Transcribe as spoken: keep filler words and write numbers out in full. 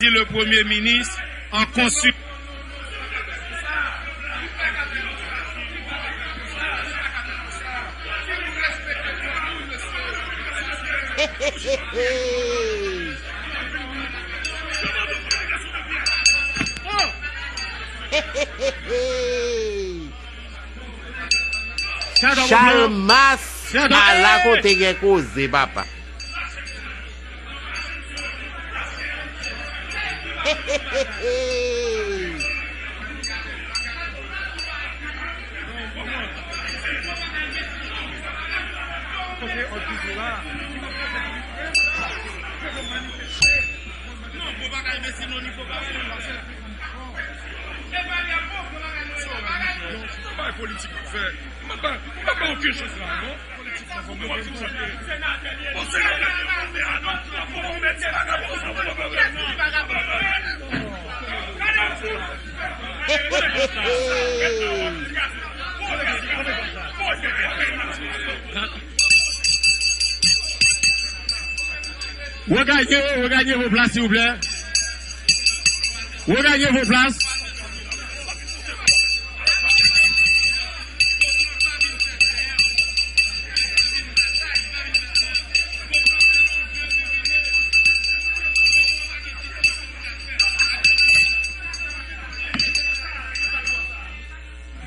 Di le Premye Minis an konsil. Chalmas, ala kote gen koze, papa. Bay politik pou fè. M pa, m pa ba okenn chans la, non. Regagner, regagner vos places, s'il vous plaît. Regagner vos places.